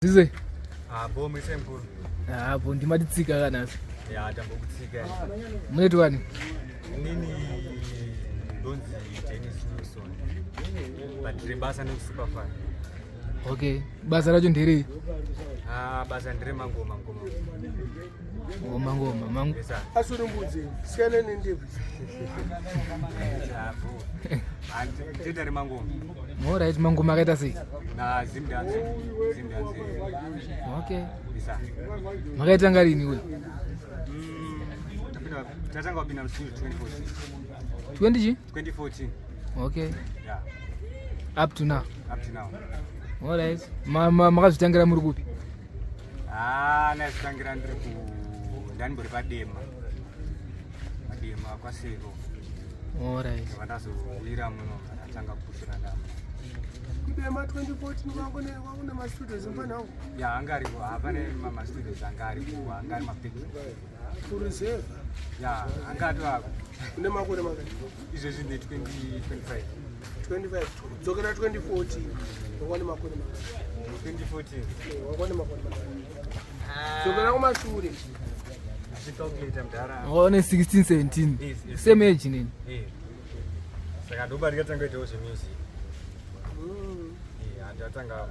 Zize. Ah, bo mise mkuru. Ah, bo ndimatitsika kana. Ya, tambokutsika. Muneti wani? Nini ndonzi Dennis Wilson. But ndiri basa nekusuperfire. Okay, basa racho nderei? Ah, basa ndere mangoma ngoma. Ngoma ngoma mangu. Yes, sir. Asi uri mbudzi, siyana nendebvu. Ah, bo. Ndita remangoma. Alright, mangoma akaita sei? Na Zim dance. Zim dance. Okay. Yes, sir. Makaitanga rini we? Tatanga kupinda mustudio 2014. 20 chi? 2014. Okay. Yeah, Up to now. up to now. Alright. Makazvitangira muri kupi? Ah, ndazvitangira ndiri ku ndanimbori padema. Padema kwaSeko. Alright. Ndobva ndazowira muno ndatanga kupushira ndamo. Kudema 2014 kwangu nemastudios mfana wangu. Ya, anga ariko hapane mastudios anga ariko anga ari mapeki. Kureserve. Ya, anga atovako. Une makore mangani? Izvezvi ndi 2025. 25. Dzokera 2014. Wakwane makore mangani? 2014. Eh, wakwane makore mangani? Dzokera kumashure. Ndichicalculate mudhara. One 16 17. Yes. Same age nini? Eh. Saka ndoba ndikatanga kuitawo zvemusic. Eh, ndatanga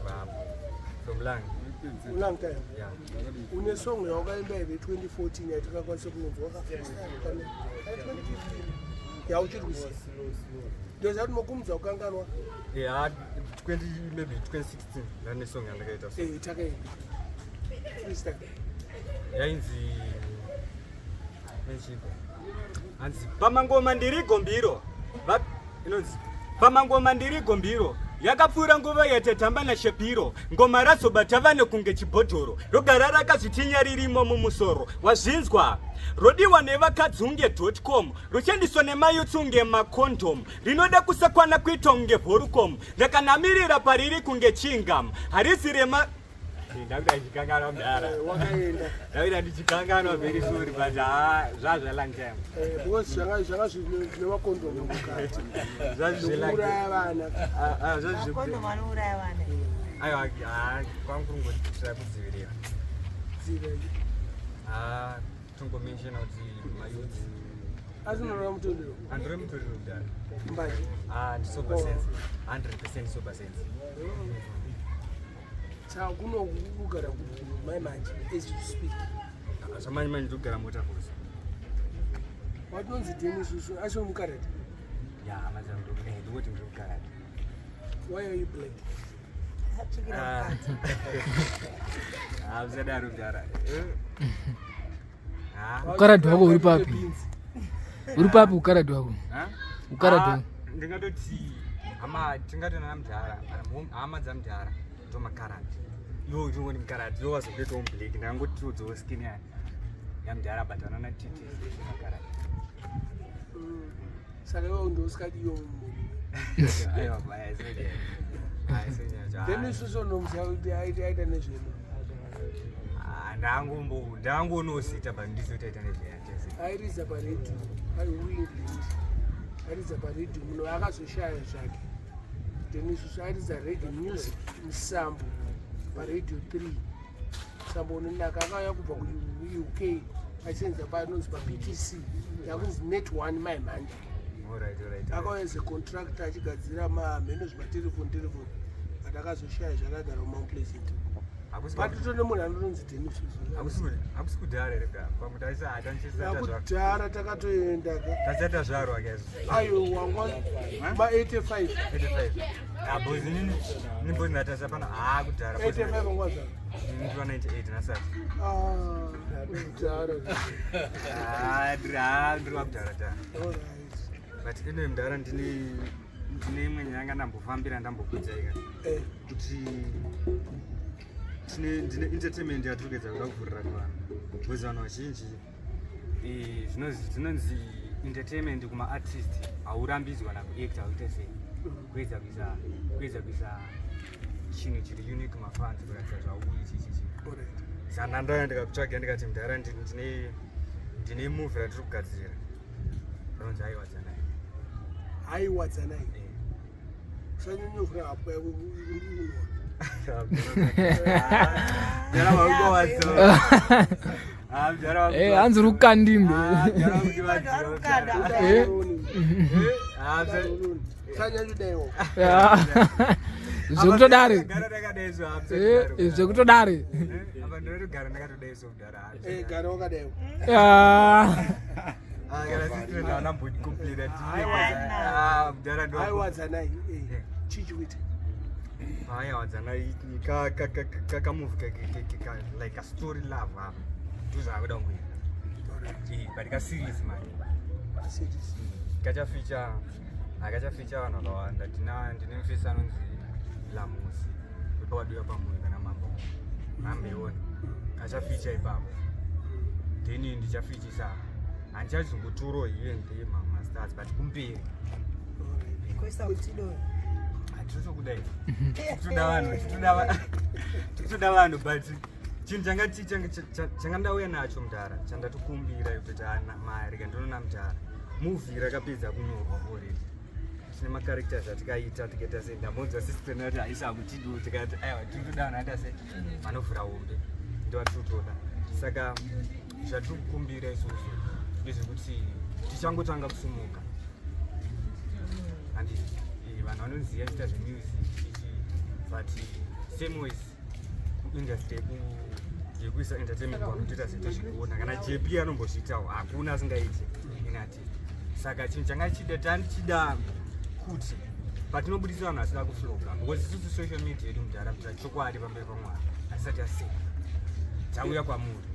from lang. Long time. Yeah. Une song yawakaimba here 2014 yatikakwanisa kunzwa wakafreestyle kana 2015 yauchiri kuziva. Ndoziva kuti mokumudza kukanganwa. Yeah, 20 maybe 2016 ndane song yandakaita so. Eh, takaimba. Freestyle. Yainzi nechiko. Hanzi pamangoma ndiri gombiro. Inonzi pamangoma ndiri gombiro. Yakapfuura nguva yatatamba naShepiro, ngoma razobata vanhu kunge chibhodhoro, rogara rakazvitinya ririmo mumusoro. Wazvinzwa? Rodiwa nevakadzi unge .com, roshandiswa nemayutsi unge makondom, rinoda kusakwana kuita unge Volucom, rakanamirira pariri kunge chingam, harisi rema. Ndakuda ndichikanganwa mudhara. Eh, wakaenda. Ndakuda ndichikanganwa, very sorry, but ah, zvazva long time. Eh, because zvanga zvine makondomu mukati. Zvazvi Kuuraya vana. Zvazvi. Makondomu anouraya vana. Aiwa, ah, kwangu kungotira kudzivirira. Dziva. Ah, tongomentiona kuti mayouth. Asi unorova mutoriro? Handiri mutoriro kudhara. Mbanje? Ah, ndi sober sense, 100% sober sense. Saka kuno kugara mai manje as you speak? Zvamanje manje ndikugara Motaforce. Watinonzi Denis usu, asi uri mukarati? Ya, ndikuti ndiri mukarati. Why are you black? Atsvukira mukati. Ah, usadaro mudhara. Ah. Ukarati hwako uri papi? Uri papi ukarati hwako? Ha? Ukarati Ah, hwako. Ndingatoti hama, tingati nana mudhara kana hama dzamudhara ndo makarati. Iwo uchingoni mukarati, iwo wazokuitawo mublack. Ndakangotodzawo skin yamudhara, but vanana titi makarati. Saka iwe ndousikadiyo munhu? Aiwa, baya, Then sonyaya. isusu unomuziva kuti aita nezvemo? Ndangonosita, but ndizotaita nezveyatese. Airidza paredhiyo ari kuEngland, airidza paredhiyo muno, akazoshaya zvake. Then isusu airidza reggae music, musambo, paRadio 3, musambo unonaka. Akauya kubva kuUK achisenza panonzi paPTC, yakunzi Net One mai manje. Akauya as a contractor achigadzira mamheno zvimatelefoni telefoni, but akazoshaya zvakagara muMount Pleasant. Patito nemunhu anotonzi Denis. Hakusi kudhara here pamwe taisaatanchisa? Akudhara, takatoenda ka. Tasati zvarwa kezo. Ayo, wangwa ma85. 85 abozi nini nimbozi ndatasa pano, haa, kudhara. 85 wangwa zvaro. Ndiri 98 nasati. Kudhara. Ndiri wakudhara dhara. But ino mudhara, ndine imwe nyanga ndambofambira, ndambokudzaika kuti ndine entertainment yatiri kuedza kuda kuvhurira kuvanhu, because vanhu vazhinji zvinonzi entertainment kumaartist haurambidzwa nakuacta, uite sei, kuedza kuisa chinhu chiri unique mafans, kuratidza zvauri chichichi. Saka ndauya ndikakutsvaga, ndikati mudhara, ndine movie ratiri kugadzira rinonzi Aiwadzanai. Haiwadzanai. Usanyanyovhura hapwa yako unwa. Eh, hanzi rukandimbe. Eh. Sanyanyudaiwo. Ya. Zvekutodare. Eh, zvekutodare. Eh, gara wakadaiwo. Ya. Aiwadzanai. Eh, chii chikuita? Aiwadzanai kamuvi like a story love apa ndozvaakuda kungoita, but kaseries mani. Series. Kachafeature, akachafeature vanhu vakawanda. Tina ndine mufesi anonzi Lamusi wepakaduya pamoyo kana mambo mambeona kachafeature ipapo. Then ndichafeaturesa, handichazongotoro here and there mamastars, but kumberi. Kuisa kutido. Hatitotokudai, titoda vanhu, titoda vanhu, but chinhu changa changa ndauya nacho mudhara, chandatokumbira kutoti ana mari kandinoona mudhara, movie rakapedza kunyorwa already. Tine macharacters atikaita, tikaita sei, ndambonzwa sister kuti haisa kutidu, tikati aiwa, tiri toda vanhu aita sei, vanovhura hombe, ndovatiri. Saka zvatiri kukumbira isusu ndezvekuti tichangotanga kusumuka, handiti? Vanhu vanoziva chiita zvemusic ichi, but same ways kuindustry yekuisa entertainment vanotoita setozvikuona kana JP anombozviitawo, hakuna asingaiti inati. Saka chinhu changa chida tandichida kuti patinobudisa vanhu vasina kufloka, because isusu social media yedu mudhara, kuita chokwadi pamberi pamwari, asati aseka tauya kwamuri.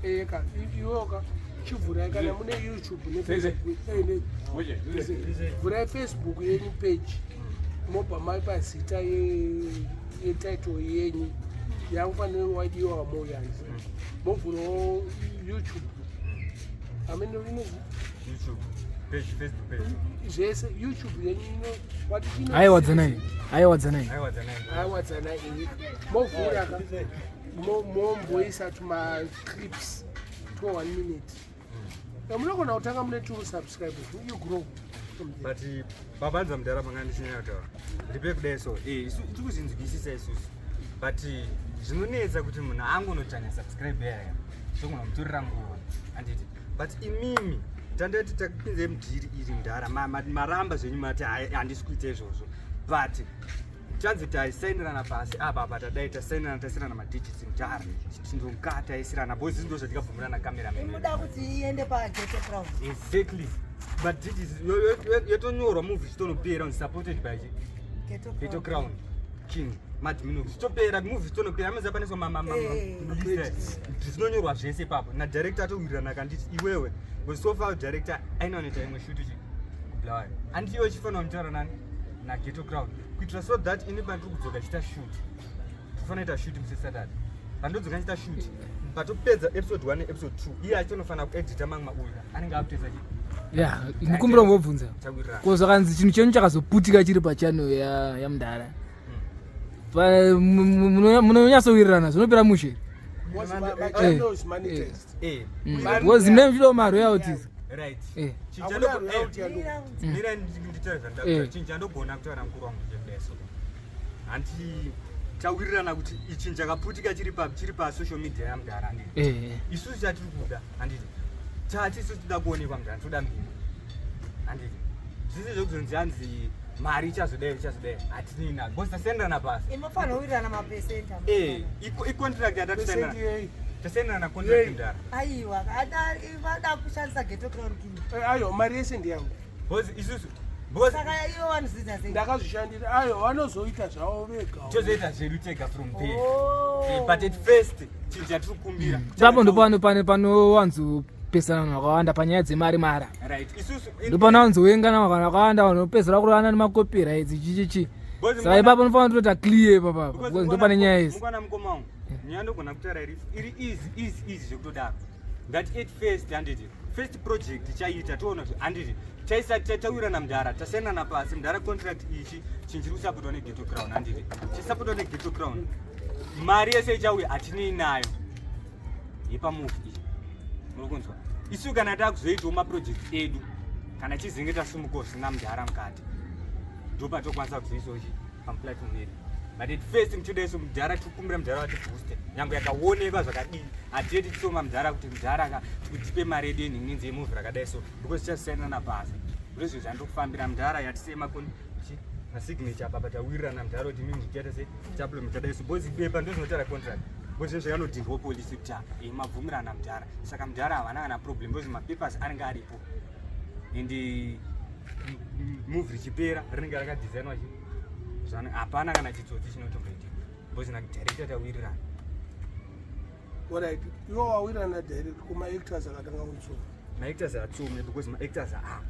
Eka iwoka chivhurai kana mune YouTube neFacebook. Vhurai Facebook yenyu page, mobva maipa zita yetitle yenyu yakufanira wadiwa wamoyanzi, movhurawo YouTube amene inozi YouTube page, Facebook page. Zvese YouTube yenyu ino wati Aiwadzanai, aiwadzanai. Aiwadzanai. Aiwadzanai ini movhura ka momboisa tumaclips to one minute. Munogona kutanga mune two subscribers, you grow from there. But babanza mudhara, panga ndichinyanya kutaura ndipe kudai so isu tiri kuzinzwisisa isusu, but zvinonetsa kuti munhu angonotanya subscribe yaya, zvogona kumutorera nguva, handiti? But imimi tandati takupinzai mudhiri iri mudhara, maramba zvenyu, mati, "Hai, handisi kuita izvozvo," but tanzi taisainirana pasi apa apa, tadai tasainirana, taisirana madigits mudhara, tindonga taisirana because ndo zvatikabvumirana cameraman. Imuda kuti iende paGhetto Crown. Exactly, but digits yotonyorwa, movie chitonopera on supported by Ghetto Ghetto Crown. Crown King Madminox, zvichitopera movie zvitonopera ameza paneswa zvinonyorwa zvese ipapo nadirector atowirirana kanditi iwewe, because so far director ainonoita imwe shoot chi kuBulawayo, anditi? Iwe chifanira kunditaura nani naGhetto Crown kuitira so that ini pandiri kudzoka chiita shoot, tofanira ita shoot musi Saturday, pandodzoka ndichiita shoot, patopedza episode 1 neepisode 2, iye achitonofanira kuedita mamwe mauyu anenge akutoisa chi Ya, ndikumbira kumbobvunza. Tawirirana. Ko zvakanzi chinhu chenyu chakazoputika chiri pachannel yamudhara, munonyatsowirirana zvinopera mushe? Because my channel is monetized. Because mune muchidawo maroyalties. Right. Hakuna royalty yangu. Mira, nditaure zvandakutaura. Chinhu chandogona kutaura mukuru wangu chekudaso, hanti tawirirana kuti ichinhu chakaputika chiri pasocial media yamudhara, handiti? Isusu chatiri kuda, handiti, tati isusu toda kuonekwa mudhara, toda mbiri, handiti? Zvisi zvekuzonzi hanzi mari ichazodai ichazodai, hatinina because tasenderana pasi. Inofanira kuwirirana mapesenta. Icontract Percent yatatosainana. yei? Tasainana contract. Yei. Mudhara. Aiwa, vada kushandisa Ghetto Crown King. Aiwa, mari yese ndeyangu. Because isusu, because Saka ivo vanozvidza sei? Ndakazvishandira. Aiwa, vanozoita zvavo vega. Tozoita zvedu tega from there. Oh. But at first chinhu chatiri kukumbira Ipapo ndo pano pane panowanzopesana vanhu vakawanda panyaya dzemari mara. Right, isusu Ndo panowanzowengana vanhu vakawanda, vanopedzera kurana nemacopyrights, chichichi. Because Saka ipapo unofanira kutoita clear ipapapa because ndo pane nyaya yese. Mukwana, mukoma wangu, nyaya ndogona kutaura iri easy easy easy zvekutodaro. Ngati at first, handiti, first project chaita toona kuti, handiti, taisa tawirana mudhara, tasainana pasi mudhara contract, ichi chinhu chiri kusapotwa neGhetto Crown, handiti? Chisapotwa neGhetto Crown, mari yese ichauya hatinei nayo yepamovie iyi, muri kunzwa? Isu kana takuzoitawo maproject edu, kana chizenge tasumukawo zvisina mudhara mukati, ndopatokwanisa kuzoisawo chi pamuplatform yedu. But at first ndichoda isu mudhara tikukumbira mudhara vati booste nyange yakaonekwa zvakadii, hatiye tichisoma mudhara kuti mudhara ka tikutipe mari yedu yenhinginzi yemovhi rakadai so, because tichasiyanana basa. Ndozvo zvinhu zvandiri kufambira mudhara yatisema masignature apa patawirirana mudhara kuti mimi tichaita se tichapulo muchadai so, because bepa ndozvinotaura contract, because zvinhu zvakanodhindwa polisi kuti eh, mabvumirana mudhara. Saka mudhara havana kana problem because mapapers anenge aripo and movie richipera rinenge rakadesignwa chi zvana, hapana kana chitsotsi chinotomboitika because na director tawirirana. Alright, iwo wawirana direct kuma-actors akatanga kutsoma? Maactors atsome because maactors a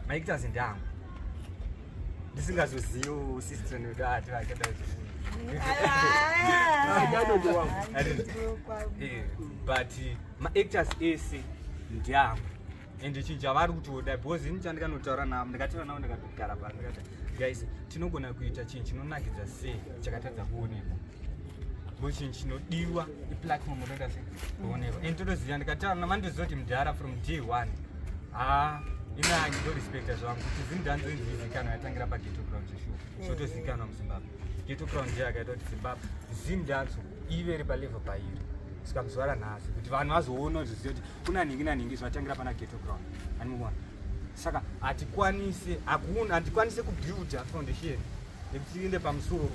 maactors ndeangu, ndisingazozivo sister nekuti ati vakadai. Dado wangu. But maactors ese ndeangu and chinhu chavari kutoda, because ini chandikanotaura navo, ndikataura navo, ndikatogara pasi, ndikati, "Guys, tinogona kuita chinhu chinonakidza sei chakatadza kuonekwa?" Because chinhu chinodiwa iplatform unoita sei kuonekwa, and totoziva, ndikataura namandoziva kuti mudhara from day one ha inangi ndorespecta zvangu kuti Zimdancehall inzizikanwa yatangira paGhetto Crown zveshuwa, zvotozikanwa muZimbabwe. Ghetto Crown ndiyo yakaita kuti Zimbabwe Zimdancehall ive iri palevel pairi kusvika muzuva ranhasi, kuti vanhu vazoona zviziva kuti kuna nhingi nanhingi zvatangira pana Ghetto Crown, animuona. Saka hatikwanise, hakuna, handikwanise kubuilda foundation nekuti tiende pamusoro.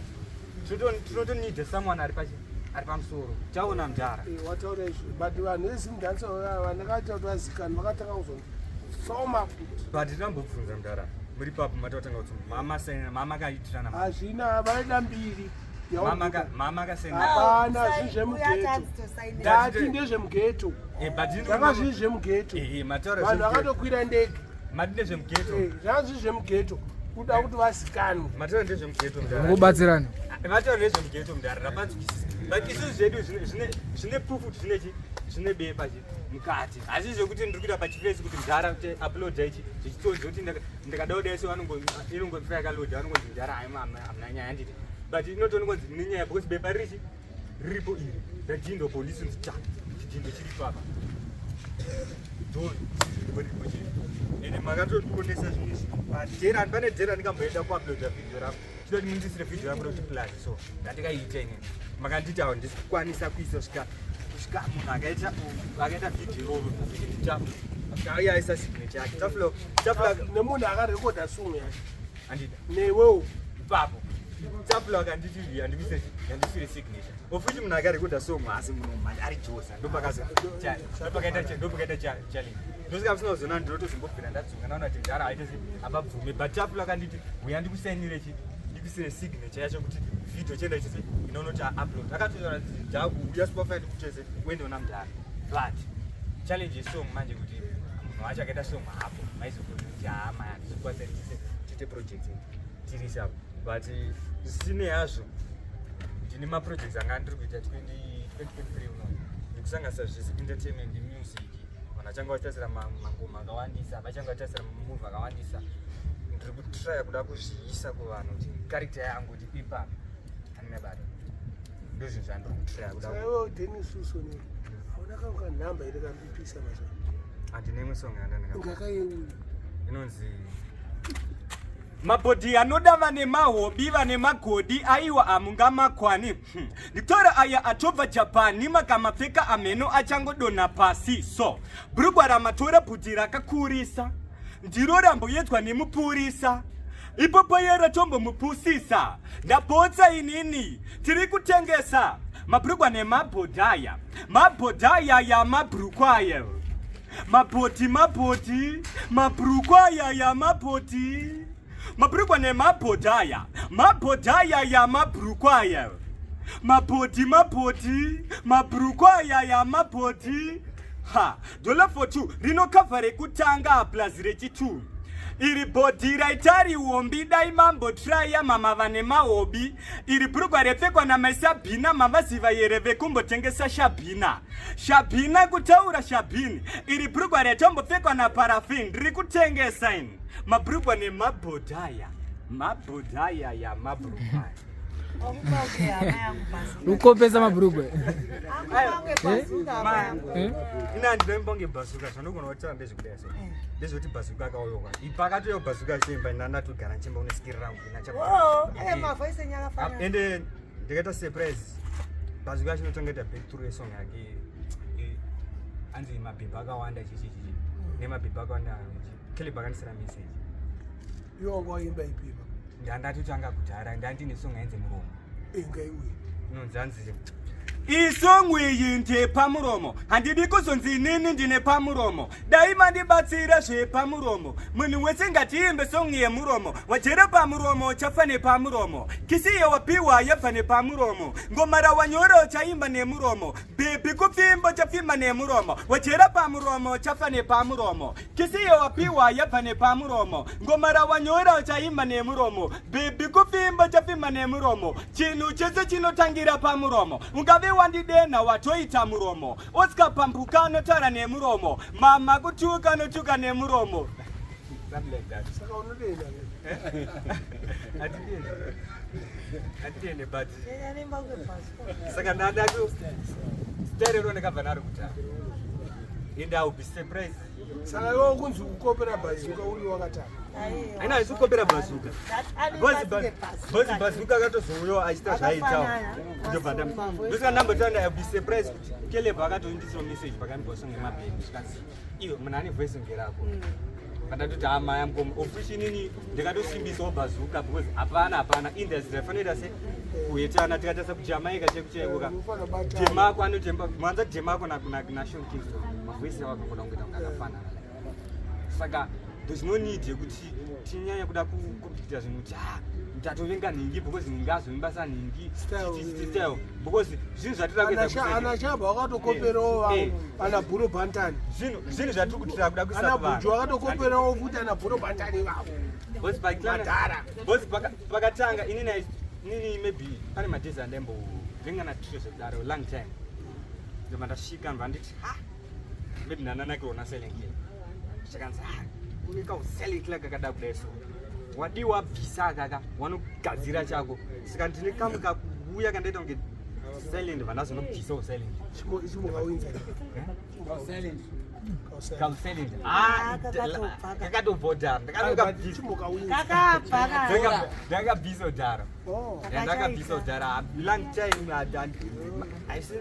Tinotonida someone ari pachi ari pamusoro, taona mudhara. Eh, wataura izvo, but vanhu veZimdancehall vandakaita kuti vazikanwa vakatanga kuzosoma futi. But tinambobvunza mudhara muri papo, matatanga kuti mama saina, mama akaitirana? Hazvina, vaida mbiri. Mama akasaina. Hapana, zvinhu zvemughetto, ndati ndezvemughetto. But Zvanga zviri zvemughetto. Mataura. Vanhu vakatokwira ndege. Mati ndezvemughetto. Eh, zvanga zviri zvemughetto, kuda kuti vazikanwe. Mataura ndezvemughetto, mudhara. Ngobatsirana. Mataura ndezvemughetto, mudhara, rapanzwisisa. But isusu zvedu zvine proof kuti zvine chi zvine bepa chi mukati. Hazvi zvekuti ndiri kuita pachifesi kuti mudhara kuti uploada ichi zvichitsonzi kuti ndikada kudai so inongofa yakaloada, vanongonzi mudhara hai mama hamuna nyaya, handiti? But inotongonzi mune nyaya because bepa ririchi riripo iri radhindo polisi nzi cha chidhindo chiripo apa riripo chiri, ende makatotionesa zvimwe zvinhu padhera. Pane dhera ndikamboenda kuuploada video rangu, chidoti mundisire video rangu rekuti plus so ndandikaiita inini, makanditi awo ndisi kukwanisa kuisa svika kusvika munhu akaita video iroro akauya aisa signature yake. Taflo, Taflo. Nemunhu akarekodha song yacho. Handida. Newewo. Ipapo Taflo akanditi handisire signature, of which munhu akarekodha song haasi munhu mhandi ari Josa. Ndopakaita challenge, ndosika musina kuzona, ndinotozombobvira ndadzoka ndaona kuti mudhara aite se apabvume. But Taflo akanditi uya ndikusainire chi ndikusire signature yacho kuti video chienda chese inonoti upload. Akatotaura kuti dhaku uya superfine ndikutese uendeona mudhara. But challenge yesong manje kuti munhu wacho akaita song hapo maizokuti hama handizokwanisa tise tiite project tiri apo. But zvisine hazvo, ndine maprojects anga ndiri kuita 2023 uno, ndikusanganisa zvese, entertainment, music. Vanhu vachanga vachitarisira mangoma akawandisa, vachanga vachitarisira mamovie akawandisa. Ndiri kutraya kuda kuzviisa kuvanhu kuti character yangu kuti ipapo andinebata, ndozvinhu zvandiri kutraya kuda. Saiwe Denis Usoni, hauna kangu kanhamba here kari kupisa mazuva? Handine imwe song yandandika. Ngakaiuyu. Inonzi mabhodhi anoda vane mahobi, vane magodi, aiwa hamungamakwani. Nditora aya atobva Japani, makamapfeka amheno achangodonha pasi. So bhurugwa ramatora bhuti rakakurisa, ndiro ramboyedzwa nemupurisa ipopo yero tombomupusisa. Ndapotsa inini, tiri kutengesa mabhurugwa nemabhodhaya, mabhodhaya yamabhurukwa, mabhoti, mabhoti, mabhurukwa yaya, mabhoti, mabhurukwa nemabhodhaya, mabhodhaya yamabhurukwa, mabhoti, mabhoti, mabhurukwa yaya, mabhoti. Ha, dollar for two rinokavha rekutanga plus rechi2. Iri bhodhi raitari wombi, dai mambotraya mama vane mahobi. Iri bhurugwa repfekwa namaisabhina, mavaziva yere vekumbotengesa shabhina, shabhina kutaura shabhini. Iri bhurugwa retombopfekwa naparafin. Ndiri kutengesa ini mabhurugwa nemabhodhaya, mabhodhaya yamabhurugwa. Ukopesa mabhurugwa. Ina ndinoimbonge bhazuka, zvandogona kutaura ndezvekudai so, ndezvekuti bhazuka akauyoka ipa akatoyo bhazuka chemba, ina ndatogara nchemba une skiri rangu ina. Ende Ndakaita surprise. Bazooka chinotanga ita breakthrough yesong yake. Hanzi mabhebha akawanda chichi chichi. Nemabhebha akawanda. Caleb akandisira message. Iwe wanga waimba ipi ipa? Ndandatotanga kudhara ndandine song yainzi muromo. Inga iwe. Inonzi hanzi Isongu iyi ndepamuromo, handidi kuzonzi inini ndine pamuromo. Dai mandibatsira zvepamuromo. Munhu wese ngatiimbe song yemuromo. Wajere pamuromo chafa nepamuromo. Kisi yewapiwa yabva nepamuromo. Ngoma rawanyoro chaimba nemuromo. Bhebhi kupfimbo chapfimba nemuromo. Wajera pamuromo chafa nepamuromo. Kisi yewapiwa yabva nepamuromo. Ngoma rawanyora chaimba nemuromo. Bhebhi kupfimba chapfimba nemuromo. Chinhu chese chinotangira pamuromo. Ungave wandidenha watoita muromo. Oscar pambuka anotaura nemuromo. Mama kutuka anotuka nemuromo. Something like that. Saka unodenha ke? Hatideni. Hatideni but saka ndandatu style ro ndakabva naro kutanga. And I will be surprised. Saka iwe kunzi kukopera bazooka uri wakatanga. Haina haisi kukopera bazooka. Bozi bazooka akatozouyawo achiita zvaaitawo. Ndobva ndam. Ndosaka ndambotaura I will be surprised kuti Caleb akatoindisirawo message pakamboso song yemabhebhi zvikanzi iwe munhu ane voice ngerako. Pandatoti hama yamukoma of which inini ndikatosimbisawo bazooka because hapana hapana industry yafanira se kuhetana tikatarisa kuJamaica chaiko chaiko ka. Unofanira kubatana. Demako anotemba mwanza Demako na na na Sean Kingston mavoice avo akangoda kungoita kunge akafanana like. Saka there's no need yekuti tinyanye kuda kucomplicata zvinhu kuti ah ndatovenga nhingi because nhingi azoimba sanhingi Style, style because zvinhu zvatiri kuedza kuseta- Ana Chaba wakatokoperawo Eh. ana Bhuro Bantani. zvinhu zvatiri kuti takuda kuisa Ana kuvanhu. Buju wakatokoperawo futi ana Bhuro Bantani vavo. Because Madhara. because pakatanga inini inini maybe pane madays andaimbo ndingana trio zvekudaro long time ndobva ndasvika ndobva nditi ha maybe ndananakirwa naSilent Killer zvakanzi ha une kauSilent Killer kakada kudai so wadii wabvisa akaka wanogadzira chako saka ndine kamwe kakuuya kandaita kunge silent vandazonobvisawo silent. Chimukawinza. Kausilent. Ah, kakatobva. Kakatobva ndakatokabvisa. Chimukawinza. Kakabva ka. Ndakabvisa kudhara. Oh. Ndakabvisa kudhara long time handisi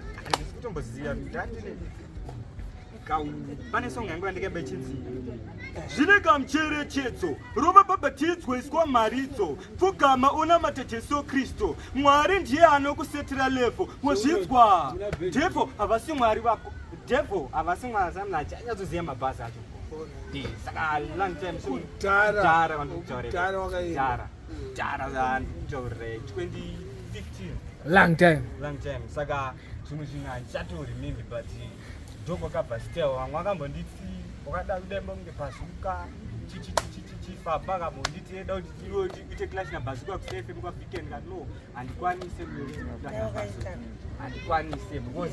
kutomboziva ndandine pane song yangu yandikaimba ichinzi zvine kamucherechedzo rova bhabhatidzwa iswa mharidzo pfugama unamata Jesu Kristu Mwari ndiye anokusetera level wozvidzwa devil havasi Mwari vako devil havasi Mwari samuna achanyatsoziva mabhazi acho. Saka long time so Kudhara. kudhara vandikutaurira. Kudhara wakaimba. Kudhara kudhara vandikutaurira 2015. Long time. Long time saka zvimwe zvinhu handichatoremembe but ndokwakabva style vamwe vakambonditi wakada kudemba kunge Bazooka chichichichichifamba akambonditi eda kuti iwe uite clash naBazooka kuSFM kwaweekend kati no handikwanise clash naBazooka handikwanise because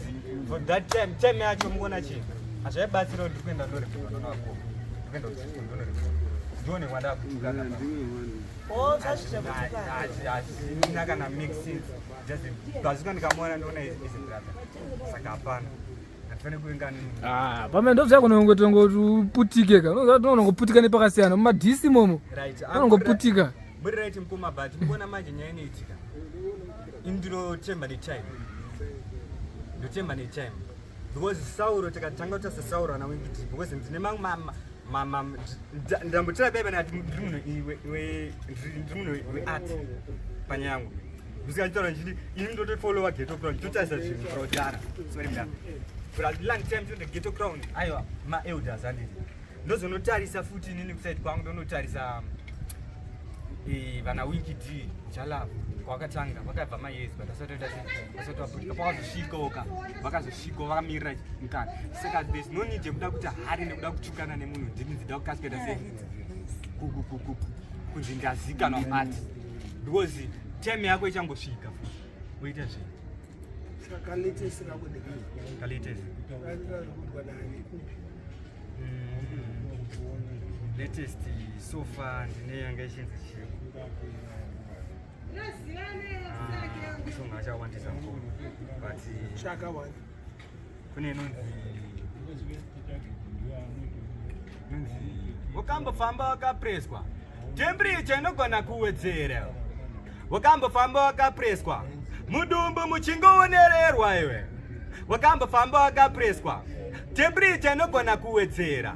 for that time time yacho mukuona chii hazvaibatsira kuti ndikuenda ndorekodwa ndonakoma ndikuenda kuchikoro ndonorekodwa ndione kwandakutuka. Oh, zvazvizvekutukana. Hazvina kana make sense just Bazooka ndikamuona ndoona is a brother saka hapana handifaniri kuvenga nemunhu. Ah, pamwe ndozvako ngotongoti uputike ka unongoputika nepakasiyana mumadhisi momo. Right. Unongoputika. Muri right mukoma but mukuona manje nyaya inoitika ini ndinotemba netime ndotemba netime because Sauro tikatanga kuita seSauro ana Winky because ndine mamwe ndambotira paipa ndati ndiri munhu ndiri munhu weart panyaya yangu ndisingachitaura ndichiti ini ndotofollowa Ghetto Crown totarisa zvinhu kudhara sorry mdara for a long time to the Ghetto Crown aiwa maelders handiti ndozonotarisa futi inini kuside kwangu ndonotarisa vana Winky D Jalava kwakatanga vakabva mayears but asatoita asati vaputika pakazosvikaoka vakazosvikawo vakamirira mukana saka there's no need yekuda kuti hari nekuda kutukana nemunhu ndini nzida kukasikaita se kunzi ndazikanwa art because time yako ichangosvika futi woita zvinhu. Saka latest rako ndekani? Kalatest? Rarikudwa nani kupi? Latest so far ndine yanga ichinzi chii song achawandisa but Chakawanda. Kune inonzi wakambofamba wakapreswa temperature inogona kuwedzera wakambofamba wakapreswa. Mudumbu muchingoonererwa iwe. Wakambofamba wakapreswa. Temperature inogona kuwedzera.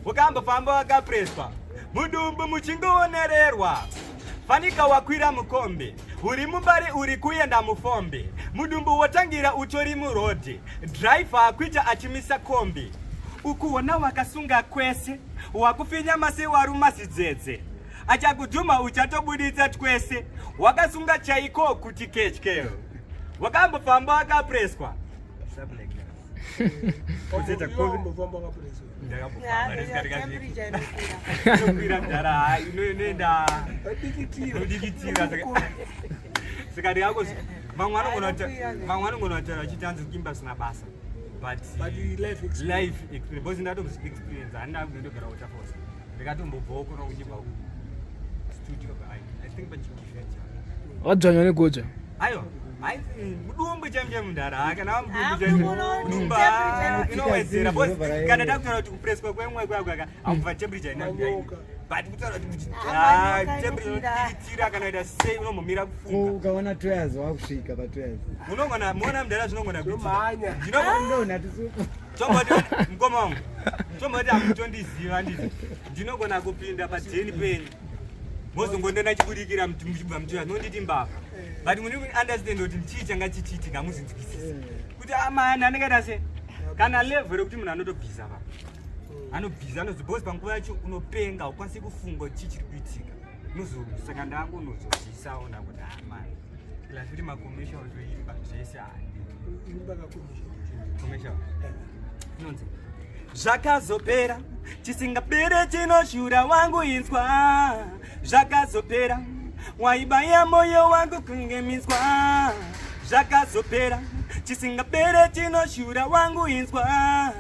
Wakambofamba wakapreswa. Mudumbu muchingoonererwa. Fanika wakwira mukombi. Uri mubari uri kuenda mufombi. Mudumbu wotangira utori murodhi. Driver akuita achimisa kombi. Ukuona wakasunga kwese. Wakufinyama sewaruma zidzedze. Achakudhuma uchatobuditsa twese. Wakasunga chaiko kuti ketye. Wakambofamba wakapreswa. Umbofamba wakapreswa. Inokwira mdara inoenda Vadikitira. inodikitira saka ndingangozi vamwe vanogona kutaura vachiti hanzi kuimba zvisina basa but But life experience. Life experience, because ndatombozi experience handina kundogara Waterfalls, ndikatombobvawo kuno kuchibva studio. I think pachigifecha. Wadzvanywa negoja. Aiwa, mudumbu chaimo mudhara, kana Ah, mudumbu mudumbu mudumbu temperature inowedzera Zvobva because kana takutaura kuti kupreswa kwemwe kwakwaka akubva temperature ina Manyoka. but kutaura kuti Ah, manyoka temperature inokwira. inodikitira kana kuita sei, unombomira kufunga. Ukaona 2 years wakusvika pa 2 years. Unogona muona mudhara zvinogona kuitika. Zomhanya. Ndona tisu. Tomboti mukoma wangu, tomboti hamutondiziva, nditi ndinogona kupinda padheni penyu, mozongondona chibudikira muchibva muchiva nonditi mbavha, but muni understand kuti chii changa chichiitika, hamuzinzwisisi kuti amani anenge se kana level yekuti munhu anotobvisa pa anobvisa anozobhozi panguva yacho unopenga, ukwanisi kufunga kuti chii chiri kuitika. Saka ndangonozobvisawo ndakuti amani plus kuti macommercial toimba zvese handi. Imba kakomisheni. Commercial inonzi "Zvakazopera", chisingapere chinoshura wangu inzwa. Zvakazopera, waibaya moyo wangu kunge minzwa. Zvakazopera, chisingapere chinoshura wangu inzwa.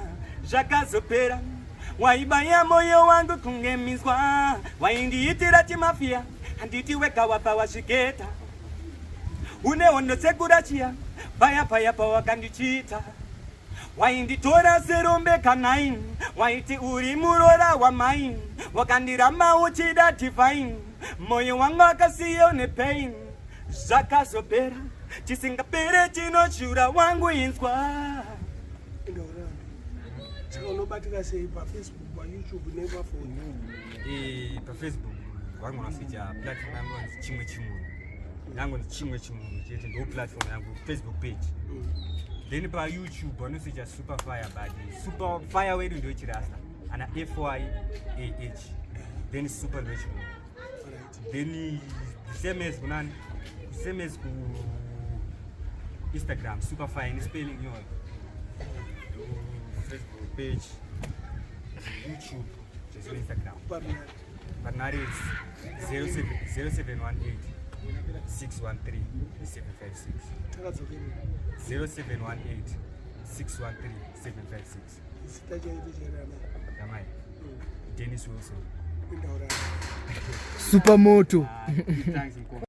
Zvakazopera, waibaya moyo wangu kunge minzwa. Waindiitira chimafia, handiti wega wabva wazvigeta. Une hondo sekurachiya paya paya pawakandichita. Wainditora serombe ka9, waiti uri murora wamai. Wakandiramba uchida divine, moyo wangu akasiya une pain. Zvakazopera, chisingapere chinoshura wangu inzwa. Indaurani. Saka unobatika sei paFacebook, paYouTube nepafoni? PaFacebook vangona feature platform yangu yanzi Chimwe Chimunhu, yangu Chimwe Chimunhu chete, ndo platform yangu, Facebook page. Then paYouTube vanosecha Super Fire, but Super Fire wedu ndochirasta ana Fyah, then Super ndochimunhu. Then the same as kunani, same as ku Instagram, Super Fire spelling iyoyo. Ndo Facebook page, YouTube zvese, Instagram. Parunhare? Parunhare is 0718 613 756. Takadzokerera. 0718 613 756. Zita chaito cheramai? Ramai, Dennis Wilson. Indaurani. Supermoto. Ah, thanks mukoma.